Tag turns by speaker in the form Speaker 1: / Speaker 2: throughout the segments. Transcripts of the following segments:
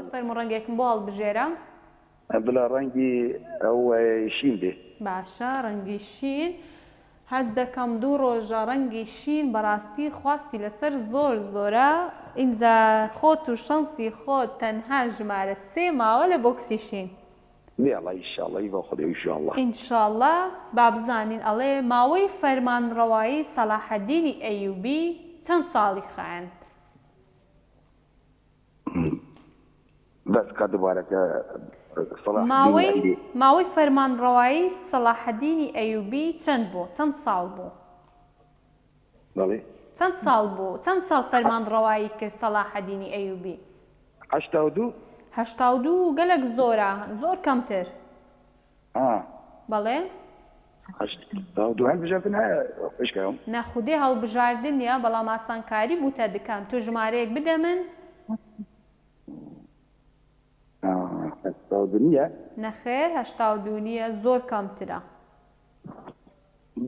Speaker 1: سەرکەوت فەرموو ڕەنگێکم بۆ هەڵبژێرە.
Speaker 2: بلا ڕەنگی ئەو شین بێ.
Speaker 1: باشە ڕەنگی شین هەست دەکەم دوو ڕۆژە ڕەنگی شین بەڕاستی خواستی لەسەر زۆر زۆرە ئینجا خۆت و شەنسی خۆت تەنها ژمارە سێ ماوە لە بۆکسی شین.
Speaker 2: بێڵە ئیشاڵڵە ی بۆ خودێ ئیشاڵڵە.
Speaker 1: ان شاءاللە با بزانین ئەڵێ ماوەی فەرمانڕەوایی سەلاحەدینی ئەیوبی چەند ساڵی خایاند؟
Speaker 2: بەس کە دوبارە کە سەلاح دینی
Speaker 1: ماوەی
Speaker 2: ئەیوبی.
Speaker 1: ماوەی فەرمانڕەوایی سەلاحەدینی ئەیوبی چەند بوو؟ چەند ساڵ بوو؟
Speaker 2: بەڵێ.
Speaker 1: چەند ساڵ بوو؟ چەند ساڵ فەرمانڕەوایی کرد سەلاحەدینی ئەیوبی؟
Speaker 2: 82.
Speaker 1: 82 گەلەک زۆرە زۆر کەمتر.
Speaker 2: ها.
Speaker 1: بەڵێ.
Speaker 2: 82 هەڵبژاردن هەیە خوشکم؟
Speaker 1: نا خودێ هەڵبژاردن نیە بەڵام ئاسانکاری بوتە دکەم تۆ ژمارەیەک بدە من.
Speaker 2: 82 نیە؟
Speaker 1: نەخێر 82 نیە زۆر کەمترە.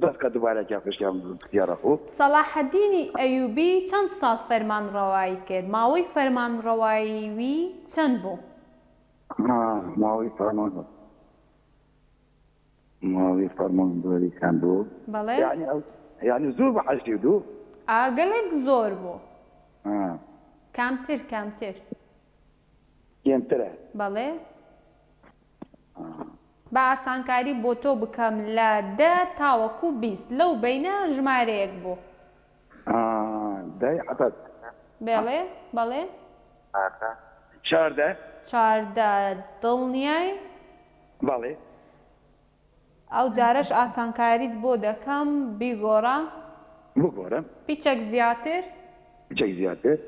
Speaker 2: بەس کە دوبارە کە خوشکم پرسیارە خو.
Speaker 1: سەڵاحەدینی ئەیوبی چەند ساڵ فەرمانڕەوایی کرد؟ ماوەی فەرمانڕەوایی وی چەند بوو؟
Speaker 2: ها ماوەی فەرمان ماوەی فەرمانداری چەند بوو؟
Speaker 1: بەڵێ.
Speaker 2: یعنی ئەو یعنی زۆر بوو 82.
Speaker 1: ئا گەلێک زۆر بوو.
Speaker 2: ها.
Speaker 1: کامتر کامتر.
Speaker 2: کێمترە؟
Speaker 1: بەڵێ. با ئاسانکاری بۆ تۆ بکەم لە دە تاوەکو 20 لەو بەینە ژمارەیەک بوو.
Speaker 2: دای حەفت.
Speaker 1: بەڵێ بەڵێ.
Speaker 2: 14.
Speaker 1: 14 دڵنیای؟
Speaker 2: بەڵێ.
Speaker 1: ئەو جارەش ئاسانکاریت بۆ دەکەم بیگۆڕە.
Speaker 2: بگۆڕم.
Speaker 1: پیچەک زیاتر.
Speaker 2: پیچەک زیاتر.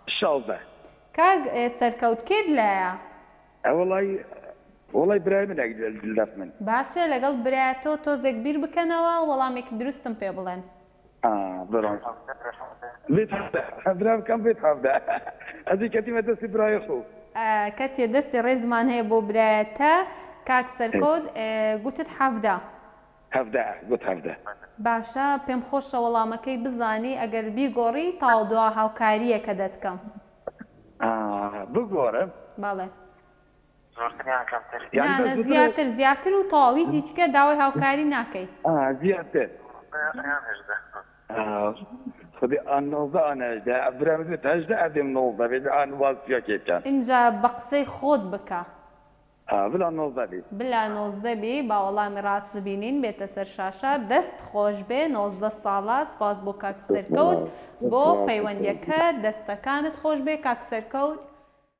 Speaker 2: 16.
Speaker 1: کاک سەرکەوت کێت لایە؟
Speaker 2: وەڵای وەڵای برای منە لەف من.
Speaker 1: باشە لەگەڵ برایەتۆ تۆزێک بیر بکەنەوە وەڵامێکی دروستم پێ بڵێن.
Speaker 2: برام بێت 17 برام کەم بێت 17 ئەزی کەتیمە دەستی برای خۆ.
Speaker 1: کەتیە دەستی ڕێزمان هەیە بۆ برایەتە کاک سەرکەوت گوتت 17.
Speaker 2: 17 گوت 17.
Speaker 1: باشە پێم خۆشە وەڵامەکەی بزانی ئەگەر بیگۆڕی تاو دوا هاوکارییەکە دەتکەم.
Speaker 2: بگۆڕم؟
Speaker 1: بەڵێ.
Speaker 3: زۆرتر یان کەمتر؟
Speaker 2: یان
Speaker 1: نا
Speaker 2: بەس
Speaker 1: نا
Speaker 2: زووتر
Speaker 1: زیاتر زیاتر و تەواو هیچی تیکە داوای هاوکاری ناکەی.
Speaker 2: زیاتر.
Speaker 3: یان 18.
Speaker 2: خودی ئان 19 ئان 18 برام بێت 18 ئەبێم 19 بێت ئان واز پیاکێ بکەن.
Speaker 1: ئینجا بە قسەی خۆت بکە.
Speaker 2: بلا 19 بی.
Speaker 1: بلا 19 بی با وەڵامی ڕاست ببینین بێتە سەر شاشە. دەست خۆش بێ 19 ساڵە. سوپاس بۆ کاک سەرکەوت بۆ پەیوەندیەکە. دەستەکانت خۆش بێ کاک سەرکەوت.